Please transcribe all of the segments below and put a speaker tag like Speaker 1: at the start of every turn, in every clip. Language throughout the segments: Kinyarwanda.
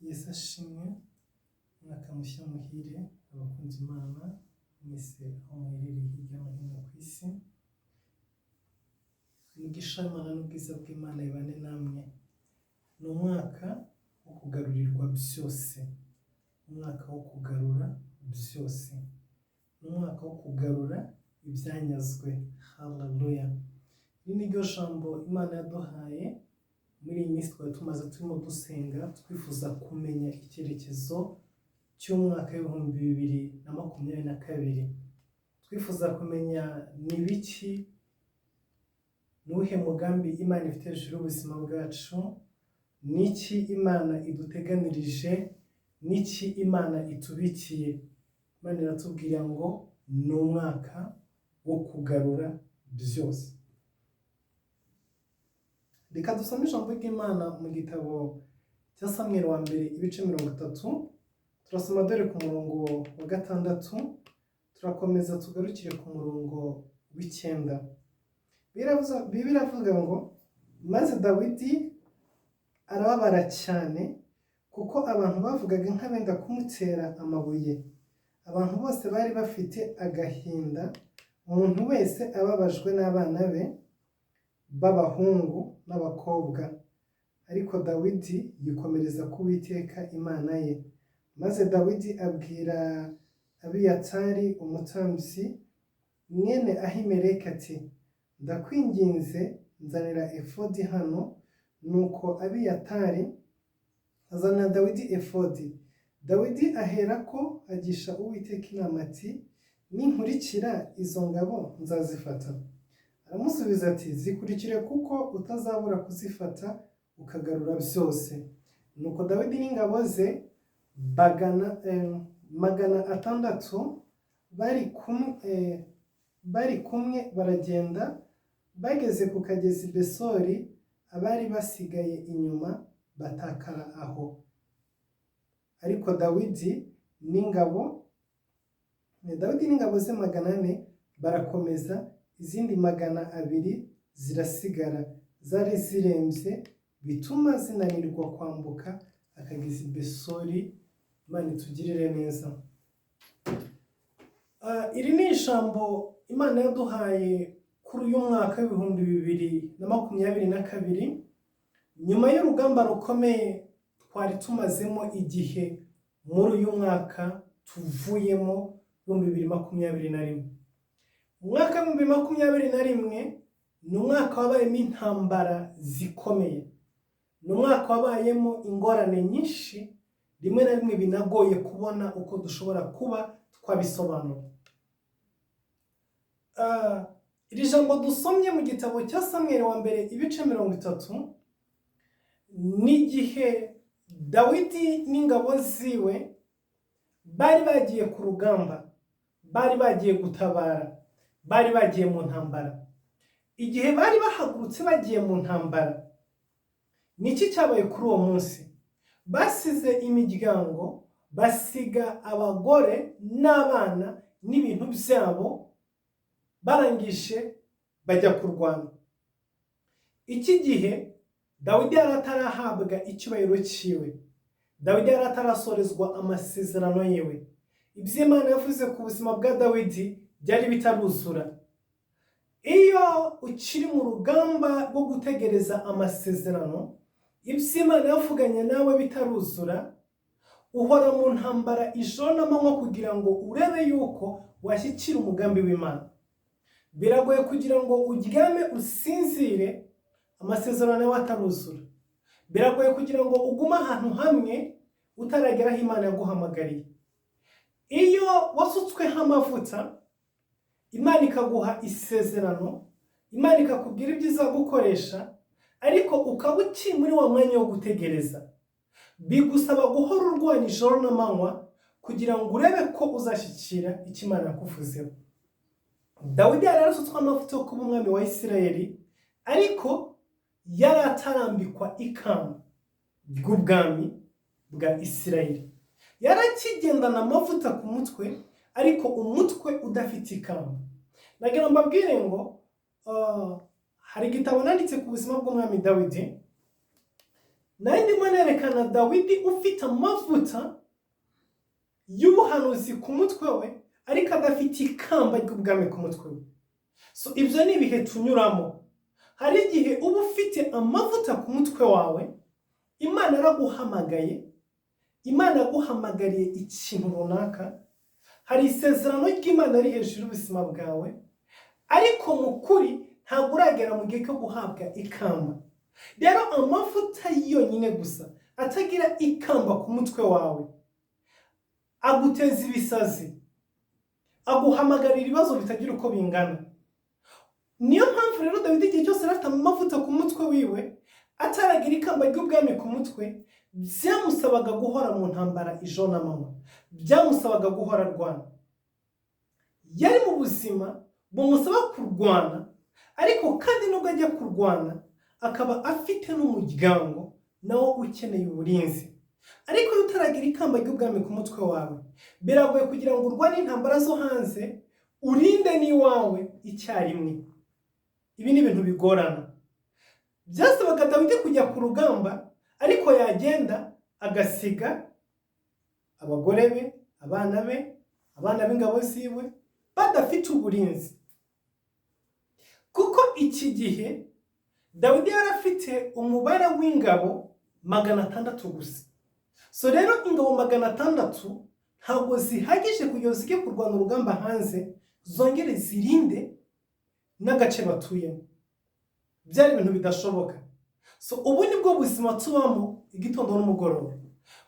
Speaker 1: Yesu ashimwe, umwaka mushya muhire abakunzi Imana mwese aho muherereye hirya no hino ku isi. Umugisha w'Imana n'ubwiza bw'Imana bibane namwe. Ni umwaka wo kugarurirwa byose, umwaka wo kugarura byose, ni umwaka wo kugarura ibyanyazwe. Haleluya! Iri ni ryo jambo Imana yaduhaye muri iyi minsi twari tumaze turimo dusenga, twifuza kumenya icyerekezo cy'umwaka w'2022, twifuza kumenya ni biki, ni uwuhe mugambi Imana ifite hejuru y'ubuzima bwacu, ni iki Imana iduteganirije, ni iki Imana itubikiye. Imana iratubwira ngo ni umwaka wo kugarura byose. Reka dusome ijambo ry'Imana mu gitabo cya Samweli wa mbere, ibice 30. Turasoma dore ku murongo wa 6, turakomeza tugarukire ku murongo w'9. Bibiliya iravuga ngo: "Maze Dawidi arababara cyane, kuko abantu bavugaga nk'abenda kumutera amabuye. Abantu bose bari bafite agahinda, umuntu wese ababajwe n'abana be b'abahungu n'abakobwa. Ariko Dawidi yikomereza ku Uwiteka Imana ye. Maze Dawidi abwira Abiyatari umutambyi, mwene Ahimeleki, ati: 'Ndakwinginze, nzanira efodi hano.' Nuko Abiyatari azanira Dawidi efodi. Dawidi aherako agisha Uwiteka inama ati: 'Ninkurikira izo ngabo nzazifata?' Aramusubiza ati: 'Zikurikire, kuko utazabura kuzifata ukagarura byose.' Nuko Dawidi n'ingabo ze 600 bari kumwe baragenda. Bageze ku kagezi Besori, abari basigaye inyuma batakara aho, ariko Dawidi n'ingabo ze 400 barakomeza, izindi 200 zirasigara, zari zirembye bituma zinanirwa kwambuka akagezi Besori." Imana itugirire neza. Iri ni ijambo Imana yaduhaye kuri uyu mwaka w'2022, nyuma y'urugamba rukomeye twari tumazemo igihe muri uyu mwaka tuvuyemo, 2021. Umwaka w'2021 ni umwaka wabayemo intambara zikomeye, ni umwaka wabayemo ingorane nyinshi, rimwe na rimwe binagoye kubona uko dushobora kuba twabisobanura. Iri jambo dusomye mu gitabo cya Samweli wa mbere, ibice 30, n'igihe Dawidi n'ingabo ziwe bari bagiye ku rugamba, bari bagiye gutabara, bari bagiye mu ntambara. Igihe bari bahagurutse bagiye mu ntambara, ni iki cyabaye kuri uwo munsi? Basize imiryango, basiga abagore n'abana n'ibintu byabo, barangije bajya kurwana. Iki gihe Dawidi yari atarahabwa icyubahiro cyiwe, Dawidi yari atarasorezwa amasezerano yiwe. Ibyo Imana yavuze ku buzima bwa Dawidi byari bitaruzura. Iyo ukiri mu rugamba rwo gutegereza amasezerano, ibyo Imana yavuganye nawe bitaruzura, uhora mu ntambara ijoro n'amanywa kugira ngo urebe yuko washyikira umugambi w'Imana. Biragoye kugira ngo uryame usinzire amasezerano yawe ataruzura. Biragoye kugira ngo ugume ahantu hamwe utaragera aho Imana yaguhamagariye. Iyo wasutsweho amavuta, Imana ikaguha isezerano, Imana ikakubwira ibyo izagukoresha, ariko ukaba ukiri muri wa mwanya wo gutegereza, bigusaba guhora urwana ijoro n'amanywa kugira ngo urebe ko uzashyikira icyo Imana yakuvuzeho. Dawidi yari yarasutswe amavuta yo kuba umwami wa Isirayeli, ariko yari atarambikwa ikamba ry'ubwami bwa Isirayeli. Yari akigendana amavuta ku mutwe, ariko umutwe udafite ikamba. Nagira ngo mbabwire ngo hari igitabo nanditse ku buzima bw'umwami Dawidi. Nayo ndimo nerekana Dawidi ufite amavuta y'ubuhanuzi ku mutwe we, ariko adafite ikamba ry'ubwami ku mutwe we. So ibyo ni ibihe tunyuramo. Hari igihe uba ufite amavuta ku mutwe wawe, Imana yaraguhamagaye, Imana yaguhamagariye ikintu runaka, hari isezerano ry'Imana riri hejuru y'ubuzima bwawe, ariko mu kuri ntabwo uragera mu gihe cyo guhabwa ikamba. Rero amavuta yonyine gusa atagira ikamba ku mutwe wawe aguteza ibisazi, aguhamagarira ibibazo bitagira uko bingana. Niyo mpamvu rero Dawidi igihe cyose yari afite amavuta ku mutwe wiwe, ataragira ikamba ry'ubwami ku mutwe, byamusabaga guhora mu ntambara ijoro n'amanywa, byamusabaga guhora arwana. Yari mu buzima bumusaba kurwana, ariko kandi nubwo ajya kurwana akaba afite n'umuryango nawo ukeneye uburinzi. Ariko iyo utaragira ikamba ry'ubwami ku mutwe wawe, biragoye kugira ngo urwane intambara zo hanze, urinde n'iwawe icyarimwe. Ibi ni ibintu bigorana. Byasabaga Dawidi kujya ku rugamba, ariko yagenda agasiga abagore be, abana be, abana b'ingabo ziwe badafite uburinzi. Kuko iki gihe Dawidi yari afite umubare w'ingabo 600 gusa. So rero ingabo 600 ntabwo zihagije kugira ngo zijye kurwana urugamba hanze, zongere zirinde n'agace batuyemo. Byari ibintu bidashoboka. So ubu ni bwo buzima tubamo igitondo n'umugoroba.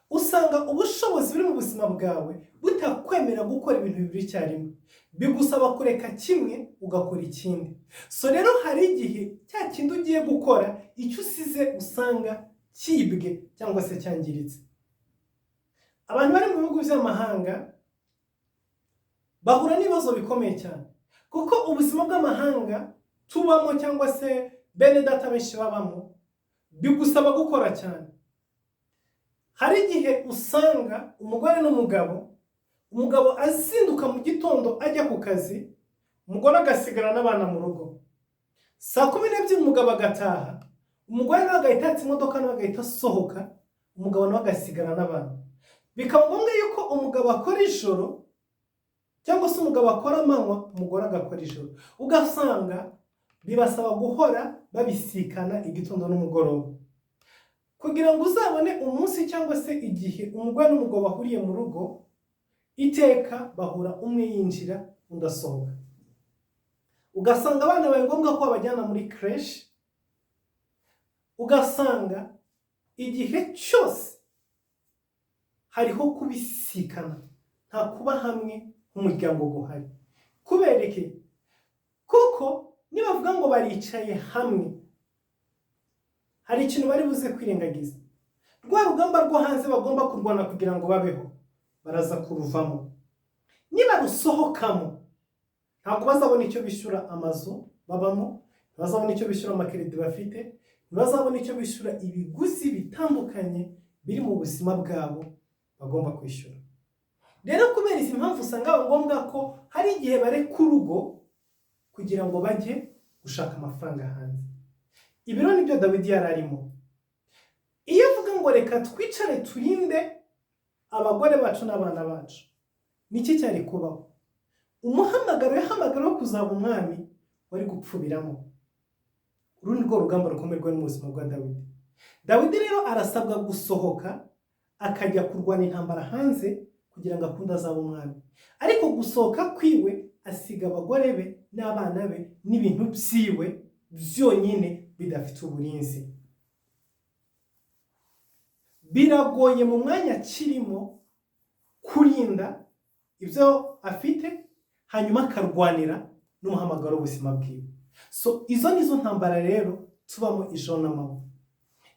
Speaker 1: Usanga ubushobozi buri mu buzima bwawe butakwemera gukora ibintu bibiri icyarimwe. Bigusaba kureka kimwe ugakora ikindi. So rero hari igihe cya kindi ugiye gukora, icyo usize usanga cyibwe cyangwa se cyangiritse. Abantu bari mu bihugu by'amahanga bahura n'ibibazo bikomeye cyane, kuko ubuzima bw'amahanga tubamo cyangwa se bene data benshi babamo, bigusaba gukora cyane. Hari igihe usanga umugore n'umugabo, umugabo azinduka mu gitondo ajya ku kazi, umugore agasigara n'abana mu rugo. Saa 12 umugabo agataha, umugore nawe agahita yatsa imodoka, nawe agahita asohoka, umugabo nawe agasigara n'abana. Bikaba ngombwa yuko umugabo akora ijoro, cyangwa se umugabo akora amanywa, umugore agakora ijoro. Ugasanga bibasaba guhora babisikana igitondo n'umugoroba. Kugira ngo uzabone umunsi cyangwa se igihe umugore n'umugabo bahuriye mu rugo, iteka bahura umwe yinjira undi asohoka. Ugasanga abana bawe ngombwa ko babajyana muri crèche, ugasanga igihe cyose hariho kubisikana, nta kuba hamwe nk'umuryango guhari. Kubera iki? Kuko nibavuga ngo baricaye hamwe, hari ikintu bari buze kwirengagiza. Rwa rugamba rwo hanze bagomba kurwana kugira ngo babeho, baraza kuruvamo. Nibarusohokamo, ntabwo bazabona icyo bishyura amazu babamo, ntibazabona icyo bishyura amakeredi bafite, ntibazabona icyo bishyura ibiguzi bitandukanye biri mu buzima bwabo bagomba kwishyura. Rero kubera izi mpamvu usanga biba ngombwa ko hari igihe bareka urugo kugira ngo bajye gushaka amafaranga hanze. Ibi rero nibyo Dawidi yari arimo. Iyo avuga ngo reka twicare turinde abagore bacu n'abana bacu, niki cyari kubaho? Umuhamagaro yahamagara wo kuzaba umwami wari gupfubiramo. Uru ni rwo rugamba rukomeye rwari mu buzima bwa Dawidi. Dawidi rero arasabwa gusohoka akajya kurwana intambara hanze kugira ngo akunde azabe umwami. Ariko gusohoka kwiwe asiga abagore be n'abana be n'ibintu byiwe byonyine bidafite uburinzi. Biragoye mu mwanya akirimo kurinda ibyo afite, hanyuma akarwanira n'umuhamagaro w'ubuzima bwiwe. So izo nizo ntambara rero tubamo ijoro n'amanywa.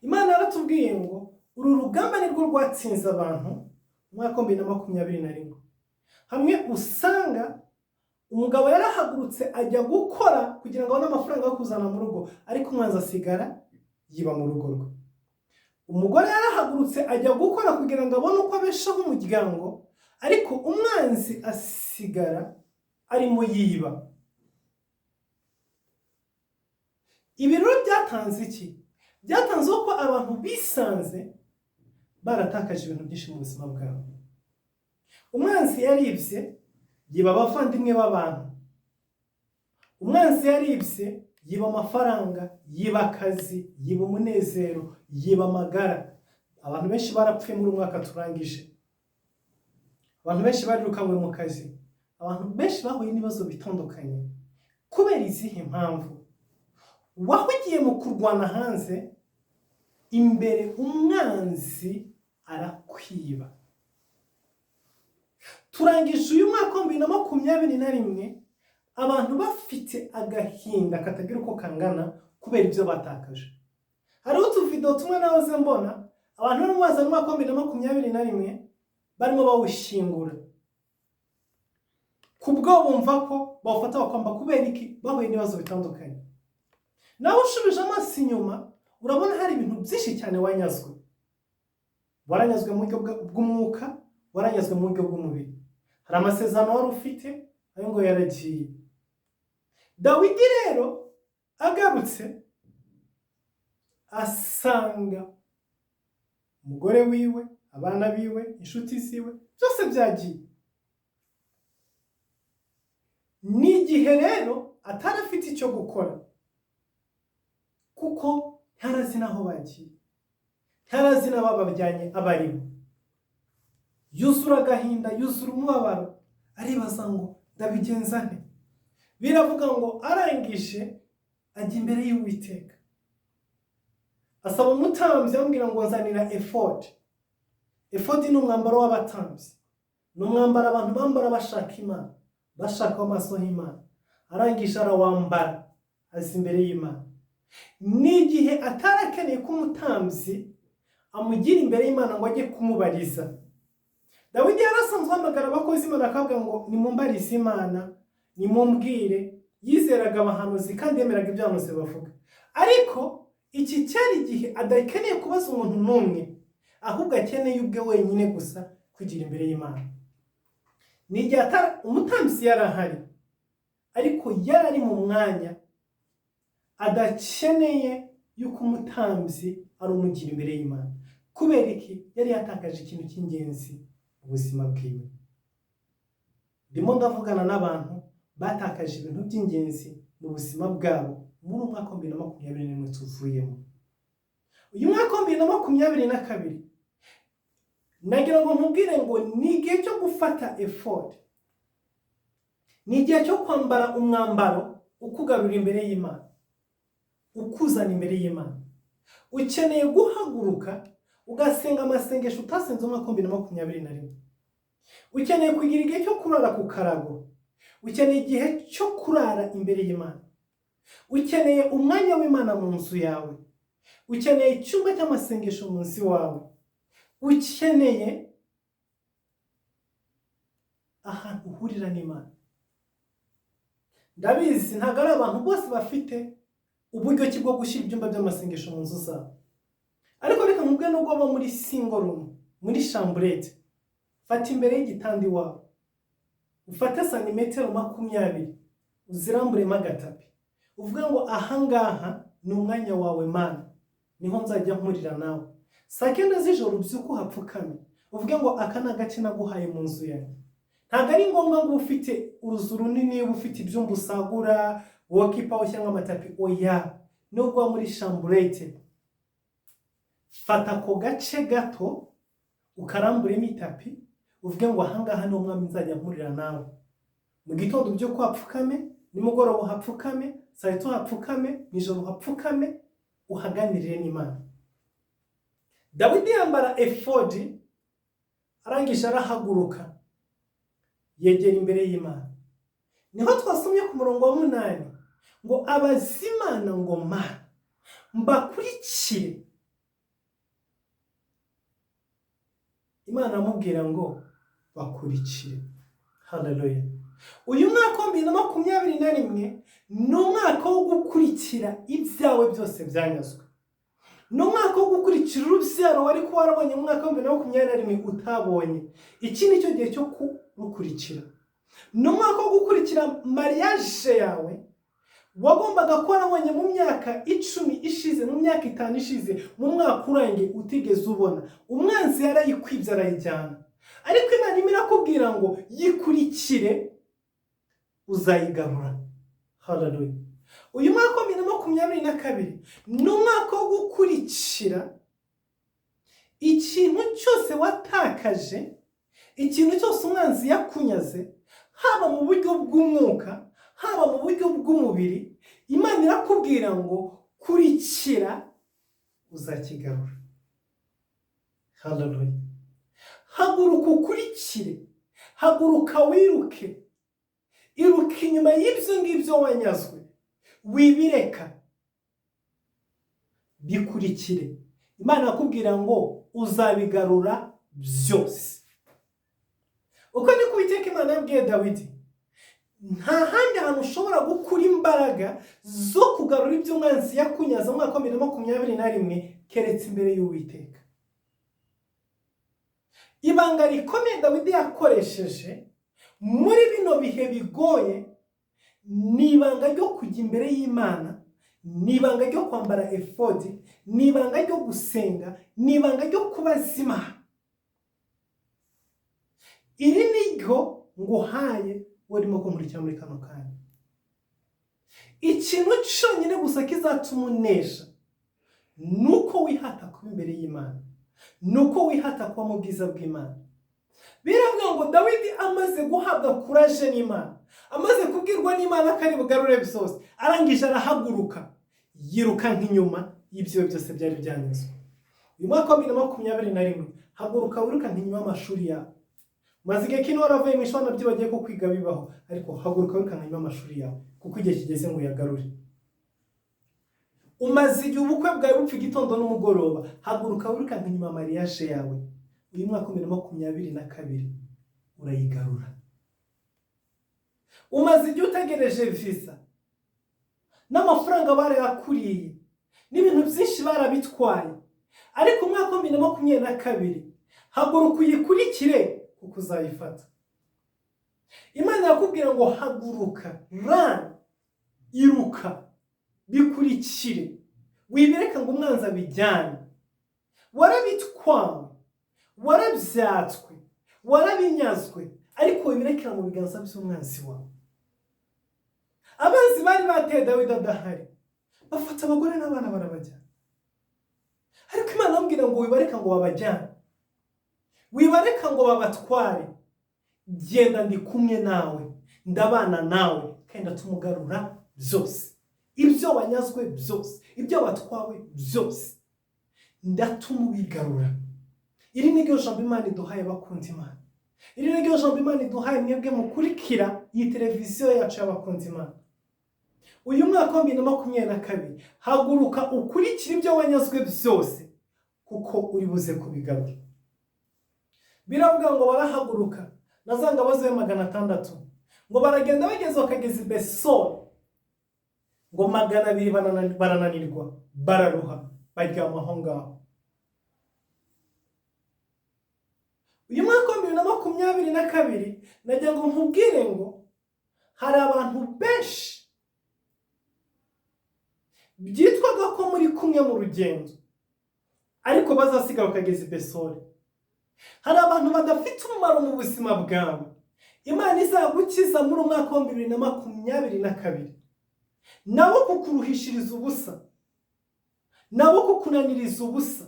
Speaker 1: Imana yaratubwiye ngo uru rugamba nirwo rwatsinze abantu mu mwaka wa 2021. Hamwe usanga umugabo yarahagurutse ajya gukora kugira ngo abone amafaranga yo kuzana mu rugo, ariko umwanzi asigara yiba mu rugo rwe. Umugore yarahagurutse ajya gukora kugira ngo abone uko abeshaho umuryango, ariko umwanzi asigara arimo yiba. Ibi rero byatanze iki? Byatanzeho ko abantu bisanze baratakaje ibintu byinshi mu buzima bwabo. Umwanzi yaribye, yiba abavandimwe b'abantu. Umwanzi yaribye, yiba amafaranga, yiba akazi, yiba umunezero, yiba amagara. Abantu benshi barapfuye muri uyu mwaka turangije. Abantu benshi barirukanywe mu kazi. Abantu benshi bahuye n'ibibazo bitandukanye. Kubera izihe mpamvu? Wahugiye mu kurwana hanze, imbere umwanzi arakwiba. Turangije uyu mwaka wa 2021, abantu bafite agahinda katagira uko kangana kubera ibyo batakaje. Hariho utuvidewo tumwe nahoze mbona, abantu barimo bazana umwaka wa 2021 barimo bawushyingura. Kubwo bumva ko bawufata bakwamba. Kubera iki? Bahuye n'ibibazo bitandukanye. Nawe ushubije amaso inyuma, urabona hari ibintu byinshi cyane wanyazwe. Waranyazwe mu buryo bw'umwuka, waranyazwe mu buryo bw'umubiri. Hari amasezerano wari ufite, ayo ngo yaragiye. Dawidi rero agarutse asanga umugore wiwe, abana biwe, inshuti ziwe, byose byagiye. Ni igihe rero atari afite icyo gukora, kuko ntarazi n'aho bagiye, ntarazi n'ababajyanye abo ari bo. Yuzura agahinda, yuzura umubabaro, aribaza ngo ndabigenza nte? Biravuga ngo arangije ajya imbere y'Uwiteka, asaba umutambyi, amubwira ngo nzanira efodi. Efodi ni umwambaro w'abatambyi, ni umwambaro abantu bambara bashaka Imana, bashaka amaso y'Imana. Arangije arawambara, aza imbere y'Imana. Ni igihe atari akeneye ko umutambyi amugira imbere y'Imana ngo ajye kumubariza. Dawidi yarasanzwe ahamagara abakozi Imana akavuga ngo nimumbarize Imana, nimumbwire. Yizeraga abahanuzi kandi yemeraga ibyo abahanuzi bavuga. Ariko iki cyari igihe adakeneye kubaza umuntu n'umwe, ahubwo akeneye ubwe wenyine gusa kugira imbere y'Imana. Ni igihe umutambyi yari ahari, ariko yari ari mu mwanya adakeneye yuko umutambyi ari umugira imbere y'Imana. Kubera iki? Yari yatakaje ikintu cy'ingenzi mu buzima bwiwe. Ndimo ndavugana n'abantu batakaje ibintu by'ingenzi mu buzima bwabo muri uyu mwaka wa 2021 tuvuyemo. Uyu mwaka wa 2022, nagira ngo nkubwire ngo ni igihe cyo gufata efodi, ni igihe cyo kwambara umwambaro ukugarura imbere y'Imana, ukuzana imbere y'Imana. Ukeneye guhaguruka ugasenga amasengesho utasenze umwaka wa 2021. Ukeneye kugira igihe cyo kurara ku karago. Ukeneye igihe cyo kurara imbere y'Imana. Ukeneye umwanya w'Imana mu nzu yawe. Ukeneye icyumba cy'amasengesho mu nzu iwawe. Ukeneye ahantu uhurira n'Imana. Ndabizi ntabwo ari abantu bose bafite uburyo ki bwo gushyira ibyumba by'amasengesho mu nzu zabo, ariko reka nkubwire, nubwo waba muri single room, muri chambrette, fata imbere y'igitanda iwawe, ufate santimetero 20, uziramburemo agatapi, uvuge ngo ahangaha ni umwanya wawe Mana, niho nzajya mpurira nawe. Saa 9 z'ijoro ubyuke uhapfukame, uvuge ngo aka ni agace naguhaye mu nzu yanjye. Ntabwo ari ngombwa ngo ube ufite uruzu runini, ube ufite ibyumba usagura wokipaho cyangwa amatapi. Oya, nubwo waba muri chambrette, fata ako gace gato ukaramburemo itapi, uvuge ngo ahangaha ni umwami nzajya mpurira nawe. Mu gitondo ubyuke uhapfukame, nimugoroba uhapfukame, saa sita uhapfukame, nijoro uhapfukame, uhaganirire n'Imana. Dawidi yambara efodi, arangije arahaguruka, yegera imbere y'Imana. Niho twasomye ku murongo wa 8 ngo abaza Imana ngo Mana, mbakurikire? Imana aramubwira ngo bakurikire. Haleluya! Uyu mwaka wa 2021 ni umwaka wo gukurikira ibyawe byose byanyazwe. Ni umwaka wo gukurikira urubyaro wari kuba warabonye mu mwaka wa 2021 utabonye. Iki ni cyo gihe cyo kurukurikira. Ni umwaka wo gukurikira mariage yawe Wagombaga kuba warabonye mu myaka 10 ishize, mu myaka 5 ishize, mu mwaka urangiye utigeze ubona. Umwanzi yarayikwibye arayijyana, ariko Imana irimo irakubwira ngo yikurikire, uzayigarura. Haleluya! Uyu mwaka wa 2022 ni umwaka wo gukurikira ikintu cyose watakaje, ikintu cyose umwanzi yakunyaze, haba mu buryo bw'umwuka, haba mu buryo bw'umubiri. Imana irakubwira ngo kurikira, uzakigarura. Haleluya! Haguruka ukurikire, haguruka wiruke, iruka inyuma y'ibyo ngibyo wanyazwe, wibireka, bikurikire. Imana irakubwira ngo uzabigarura byose. Uko niko Uwiteka Imana yabwiye Dawidi. Nta handi hantu ushobora gukura imbaraga zo kugarura ibyo umwanzi yakunyaze mu mwaka wa 2021 keretse imbere y'Uwiteka. Ibanga rikomeye Dawidi yakoresheje muri bino bihe bigoye ni ibanga ryo kujya imbere y'Imana, ni ibanga ryo kwambara efodi, ni ibanga ryo gusenga, ni ibanga ryo kubaza Imana. Iri ni ryo nguhaye urimo kumurikira muri kano kanya. Ikintu cyonyine gusa kizatuma unesha ni uko wihata kuba imbere y'Imana, ni uko wihata kuba mu bwiza bw'Imana. Biravuga ngo Dawidi amaze guhabwa courage n'Imana, amaze kubwirwa n'Imana ko ari bugarure byose, arangije arahaguruka yiruka nk'inyuma y'ibyo byose byari byanyuzwe. Uyu mwaka wa 2021, haguruka wirukanka inyuma y'amashuri yawe. Maze igihe kinini waravuye mu ishuri, wanabyibagiye ko kwiga bibaho, ariko haguruka wirukanka inyuma y'amashuri yawe, kuko igihe kigeze ngo uyagarure. Umaze igihe ubukwe bwawe bupfa igitondo n'umugoroba, haguruka wirukanka inyuma ya mariage yawe. Uyu mwaka wa 2022 urayigarura. Umaze igihe utegereje visa, n'amafaranga barayakuriye, n'ibintu byinshi barabitwaye, ariko umwaka wa 2022 haguruka uyikurikire, kuko uzayifata. Imana irakubwira ngo haguruka, run, iruka, bikurikire, wibireka ngo umwanzi abijyane. Warabitwawe, warabyatswe, warabinyazwe, ariko wibirekera mu biganza by'umwanzi wawe. Abanzi bari bateye Dawidi adahari, bafata abagore n'abana barabajyana, ariko Imana amubwira ngo wibareka ngo babajyane, wibareka ngo babatware, genda, ndi kumwe nawe, ndabana nawe, kandi ndatumugarura byose. Ibyo wanyazwe byose, ibyo watwawe byose, ndatuma ubigarura. Iri ni ryo jambo Imana iduhaye, bakunda Imana. Iri ni ryo jambo Imana iduhaye mwebwe mukurikira iyi televiziyo yacu y'abakunzi Imana. Uyu mwaka wa 2022, haguruka ukurikire ibyo wanyazwe byose, kuko uri buze kubigarura. Biravuga ngo barahaguruka na za ngabo ziwe 600, ngo baragenda, bageze bakageza i Besori, ngo 200 barananirwa, bararuha, baryama aho ngaho. Uyu mwaka wa 2022, nagira ngo nkubwire ngo hari abantu benshi byitwaga ko muri kumwe mu rugendo, ariko bazasiga bakageza i Besori. Hari abantu badafite umumaro mu buzima bwawe Imana izagukiza muri umwaka wa 2022, nabo kukuruhishiriza ubusa, nabo kukunaniriza ubusa,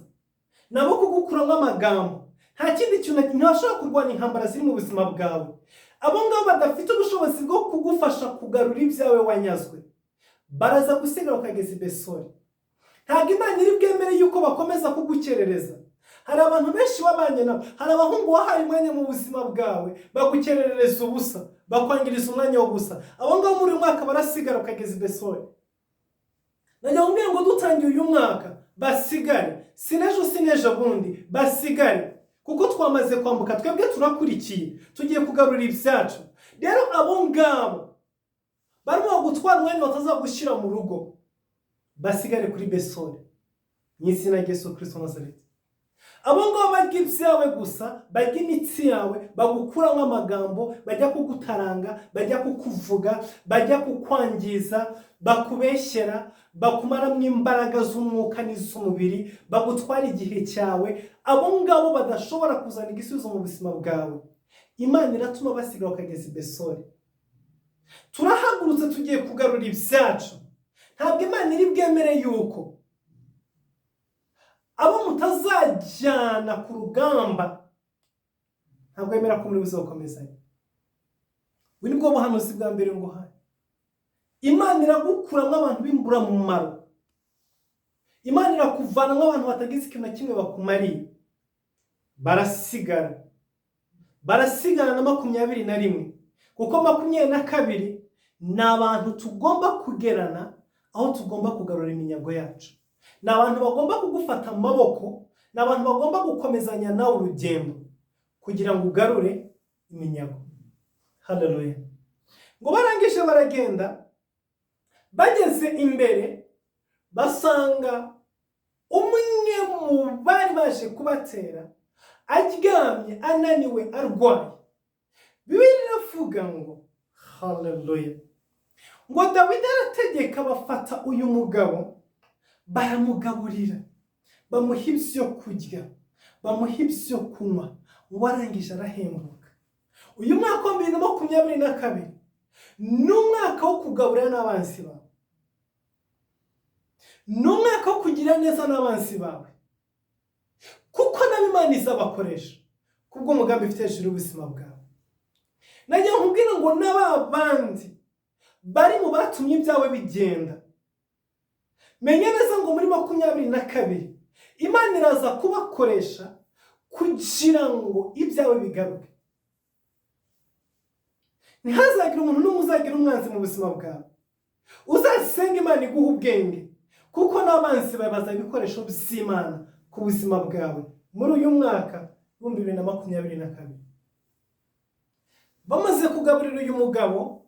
Speaker 1: nabo kugukuramo amagambo. Nta kindi kintu, ntibashobora kurwanya intambara ziri mu buzima bwawe. Abo ngabo badafite ubushobozi bwo kugufasha kugarura ibyawe wanyazwe, baraza gusiga bakageza i Besori. Ntabwo Imana iri bwemere yuko bakomeza kugukerereza. Hari abantu benshi wabanye nabo, hari abahungu wahaye umwanya mu buzima bwawe, bagukerereza ubusa, bakwangiriza umwanya wo gusa. Abo ngabo muri uyu mwaka barasigara bakageza i Besori. Najya nkubwira ngo dutangiye uyu mwaka basigare, si n'ejo, si n'ejo bundi, basigare, kuko twamaze kwambuka, twebwe turakurikiye, tugiye kugarura ibyacu. Rero abo ngabo barimo gutwara umwanya batazagushyira mu rugo, basigare kuri Besori mu izina rya Yesu Kristo Nazareti. Abo ngabo barya ibyawe gusa, barya imitsi yawe, bagukuramo amagambo, bajya kugutaranga, bajya kukuvuga, bajya kukwangiza, bakubeshyera, bakumaramo imbaraga z'umwuka n'iz'umubiri, bagutwara igihe cyawe. Abo ngabo badashobora kuzana igisubizo mu buzima bwawe, Imana iratuma basiga bakageza i Besori. Turahagurutse, tugiye kugarura ibyacu. Ntabwo Imana iri bwemere yuko abo mutazajyana ku rugamba, ntabwo yemera ko muri buze gukomezanya. Ubu ni bwo buhanuzi bwa mbere nguhaye. Imana iragukuramo abantu b'imburamumaro, Imana irakuvanamo abantu batagize ikintu na kimwe bakumariye. Barasigara, barasigara na 21, kuko 22 ni abantu tugomba kugerana aho tugomba kugarura iminyago yacu. Ni abantu bagomba kugufata amaboko, ni abantu bagomba gukomezanya nawe urugendo kugira ngo ugarure iminyago. Haleluya! Ngo barangije baragenda, bageze imbere basanga umwe mu bari baje kubatera aryamye, ananiwe, arwaye. Bibiliya iravuga ngo, haleluya, ngo Dawidi arategeka, bafata uyu mugabo baramugaburira, bamuha ibyo kurya, bamuha ibyo kunywa, ngo arangije arahembuka. Uyu mwaka wa 2022 ni umwaka wo kugaburira n'abanzi bawe, ni umwaka wo kugira neza n'abanzi bawe, kuko nabo Imana izabakoresha kubw'umugambi ifite hejuru y'ubuzima bwawe. Nagira nkubwire ngo n'aba bandi bari mu batumye ibyawe bigenda, menya neza ngo muri 22 Imana iraza kubakoresha kugira ngo ibyawe bigaruke. Ntihazagire umuntu n'umwe uzagira umwanzi mu buzima bwawe. Uzasenga Imana iguha ubwenge, kuko n'abanzi bawe bazaba ibikoresho by'Imana ku buzima bwawe muri uyu mwaka wa 2022. Bamaze kugaburira uyu mugabo,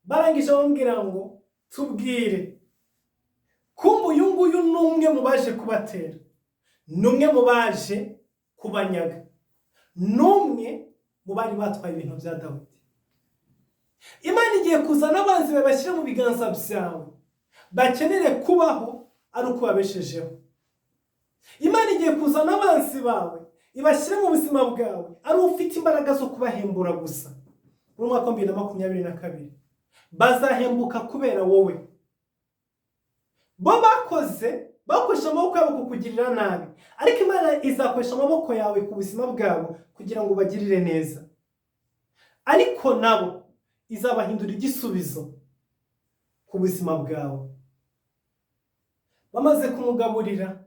Speaker 1: barangije bamubwira ngo: "Tubwire." Kumva uyu nguyu ni umwe mu baje kubatera, ni umwe mu baje kubanyaga, ni umwe mu bari batwaye ibintu bya Dawidi. Imana igiye kuzana abanzi babashyira mu biganza byawe, bakenere kubaho ari uko babeshejeho. Imana igiye kuzana abanzi bawe ibashyire mu buzima bwawe ari ufite imbaraga zo kubahembura gusa. Muri mwaka wa 2022 bazahembuka kubera wowe. Bo bakoze, bakoresha amaboko yabo kukugirira nabi, ariko Imana izakoresha amaboko yawe ku buzima bwabo kugira ngo ubagirire neza, ariko nabo izabahindura igisubizo ku buzima bwawe. Bamaze kumugaburira,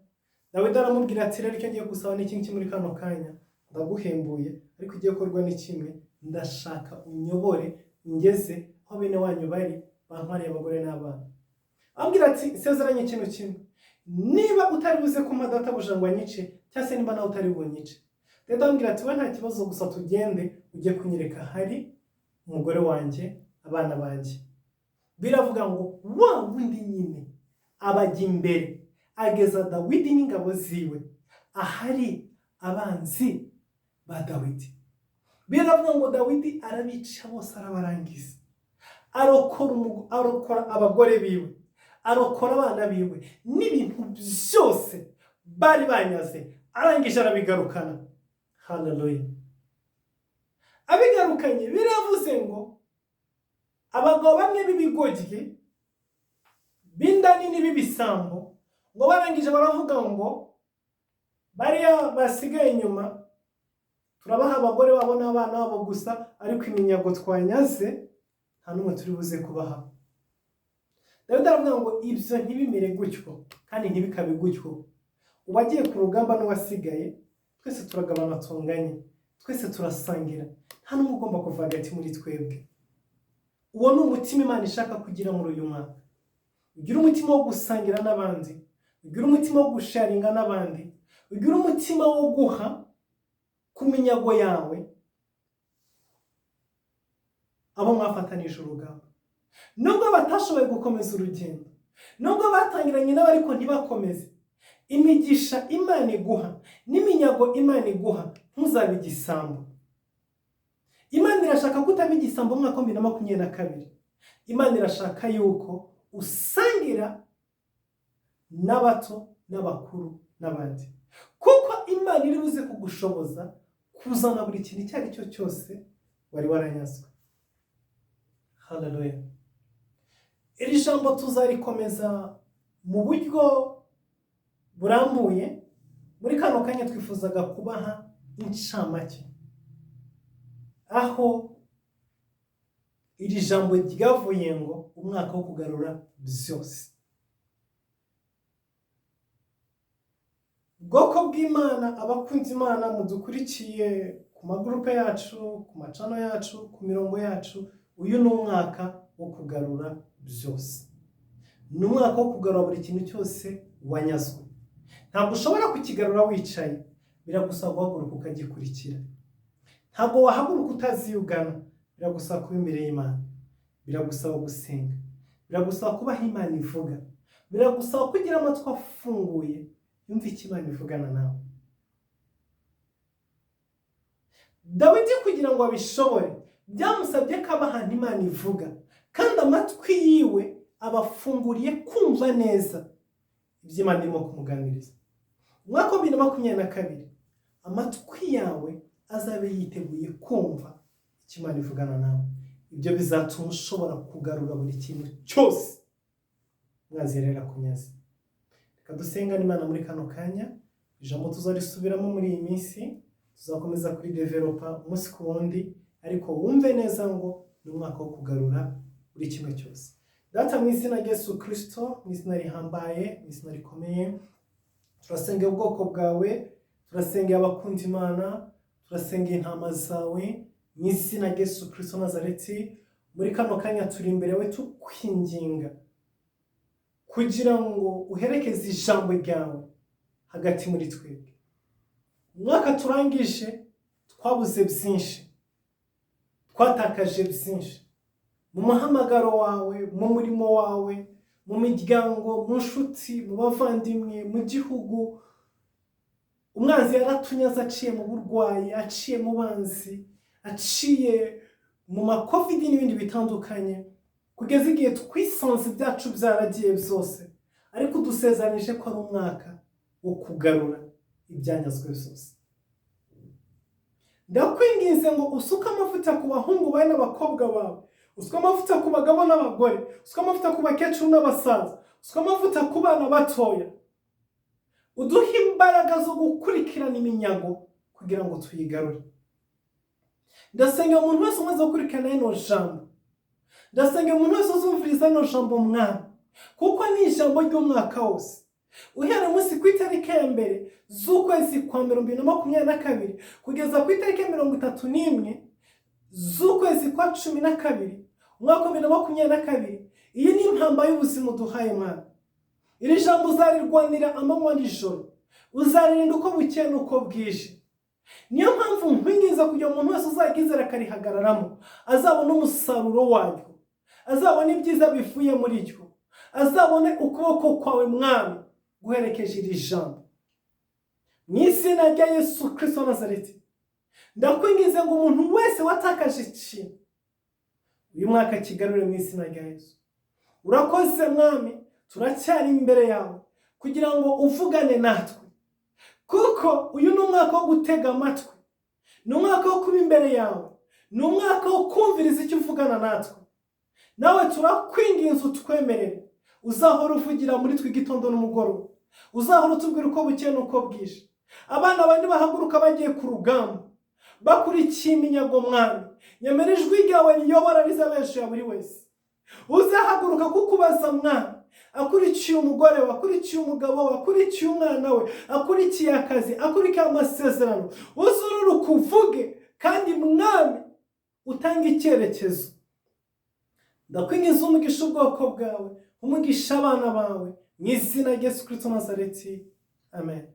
Speaker 1: Dawidi aramubwira ati: "Rero icyo ngiye gusaba ni iki ngiki: muri kano kanya ndaguhembuye, ariko igiye gukorwa ni kimwe. Ndashaka unyobore ungeze aho bene wanyu bari bantwariye abagore n'abana." Ambwira ati: "Nsezeranye ikintu kimwe, niba utari buze kumpa databuja ngo anyice, cyangwa se niba nawe utari bunyice." Rero ambwira ati: "We nta kibazo, gusa tugende ujye kunyereka hari umugore wanjye, abana banjye." Biravuga ngo wa wundi nyine abajya imbere, ageza Dawidi n'ingabo ziwe ahari abanzi ba Dawidi. Biravuga ngo Dawidi arabica bose, arabarangiza, arokora abagore biwe, arokora abana biwe n'ibintu byose bari banyaze, arangije arabigarukana. Haleluya! Abigarukanye, biravuze ngo abagabo bamwe b'ibigoryi, b'inda nini, b'ibisambo, ngo barangije baravuga ngo: "Bariya basigaye inyuma turabaha abagore babo n'abana babo gusa, ariko iminyago twanyaze nta n'umwe turi buze kubaha." Dawidi aravuga ngo: "Ibyo ntibimere gutyo kandi ntibikabe gutyo. Uwagiye ku rugamba n'uwasigaye twese turagabana, tunganye, twese turasangira, nta n'umwe ugomba kuva hagati muri twebwe." Uwo ni umutima Imana ishaka kugira muri uyu mwaka. Ugire umutima wo gusangira n'abandi, ugire umutima wo gusharinga n'abandi, ugire umutima wo guha ku minyago yawe abo mwafatanije urugamba, nubwo batashoboye gukomeza urugendo, nubwo batangiranye nabo ariko ntibakomeze. Imigisha Imana iguha n'iminyago Imana iguha, ntuzabe igisambo. Imana irashaka ko utaba igisambo mu mwaka wa 2022. Imana irashaka yuko usangira n'abato n'abakuru n'abandi, kuko Imana iri buze kugushoboza kuzana buri kintu icyo ari cyo cyose wari waranyazwe. Haleluya! Iri jambo tuzarikomeza mu buryo burambuye. Muri kano kanya twifuzaga kubaha incamake aho iri jambo ryavuye ngo umwaka wo kugarura byose. Bwoko bw'Imana, abakunzi Imana mudukurikiye ku magurupe yacu, ku macano yacu, ku mirongo yacu, uyu ni umwaka wo kugarura byose. Ni umwaka wo kugarura buri kintu cyose wanyazwe. Ntabwo ushobora kukigarura wicaye, biragusaba guhaguruka ukagikurikira. Ntabwo wahaguruka utazi iyo ugana, biragusaba kuba imbere y'Imana, biragusaba gusenga, biragusaba kubaha Imana ivuga, biragusaba kugira amatwi afunguye yumva icyo Imana ivugana nawe. Dawidi kugira ngo abishobore byamusabye ko aba ahantu Imana ivuga, kandi amatwi yiwe abafunguriye kumva neza ibyo Imana irimo kumuganiriza. Umwaka wa 2022, amatwi yawe azabe yiteguye kumva icyo Imana ivugana nawe. Ibyo bizatuma ushobora kugarura buri kintu cyose mwazerera kunyaze. Reka dusengane Imana muri kano kanya. Ijambo tuzarisubiramo muri iyi minsi, tuzakomeza kuri developa umunsi ku wundi, ariko wumve neza ngo ni umwaka wo kugarura buri kimwe cyose. Data, mu izina rya Yesu Kristo, mu izina rihambaye, mu izina rikomeye, turasengera ubwoko bwawe, turasengera abakunda Imana, turasengera intama zawe, mu izina rya Yesu Kristo Nazareti. Muri kano kanya turi imbere we tukwinginga kugira ngo uherekeze ijambo ryawe hagati muri twebwe. Umwaka turangije twabuze byinshi, twatakaje byinshi mu muhamagaro wawe, mu murimo wawe, mu miryango, mu nshuti, mu bavandimwe, mu gihugu. Umwanzi yaratunyaze aciye mu burwayi, aciye mu banzi, aciye mu makovidi n'ibindi bitandukanye, kugeza igihe twisanze ibyacu byaragiye byose. Ariko udusezeranyije ko ari umwaka wo kugarura ibyanyazwe byose. Ndakwinginze ngo usuke amavuta ku bahungu bawe n'abakobwa bawe, usuke amavuta ku bagabo n'abagore, usuke amavuta ku bakecuru n'abasaza, usuke amavuta ku bana batoya. Uduhe imbaraga zo gukurikirana iminyago kugira ngo tuyigarure. Ndasenga umuntu wese umaze gukurikirana rino jambo, ndasenga umuntu wese uzumviriza rino jambo Mwami, kuko ni ijambo ry'umwaka wose. Uhereye umunsi ku itariki ya 1 z'ukwezi kwa mbere 2022 kugeza ku itariki ya 31 z'ukwezi kwa 12 umwaka wa 2022, iyi ni impamba y'ubuzima uduhaye Mwami. Iri jambo uzarirwanira amanywa n'ijoro, uzaririnda uko bukeye n'uko bwije. Niyo mpamvu nkwinginza kugira umuntu wese uzagizera akarihagararamo azabone umusaruro waryo, azabone ibyiza bivuye muri ryo, azabone ukuboko kwawe Mwami guherekeje iri jambo. Mu izina rya Yesu Kristo wa Nazareti, ndakwinginze ngo umuntu wese watakaje ikintu uyu mwaka kigarure mu izina rya Yesu. Urakoze Mwami, turacyari imbere yawe kugira ngo uvugane natwe, kuko uyu ni umwaka wo gutega amatwi, ni umwaka wo kuba imbere yawe, ni umwaka wo kumviriza icyo uvugana natwe. Nawe turakwinginze utwemerere uzahora uvugira muri twe igitondo n'umugoroba, uzahora utubwira uko bukeye n'uko bwije. Abana bandi bahaguruka bagiye ku rugamba bakurikiye iminyago Mwami, nyamara ijwi ryawe riyobora rizabesha ya buri wese. Uzahaguruka kukubaza Mwami, akurikiye umugore we, akurikiye umugabo we, akurikiye umwana we, akurikiye akazi, akurikiye amasezerano, uzururuka uvuge kandi Mwami utange icyerekezo. Ndakwinginze umugisha ubwoko bwawe, umugisha abana bawe, mu izina rya Yesu Kristo Nazareti, amen.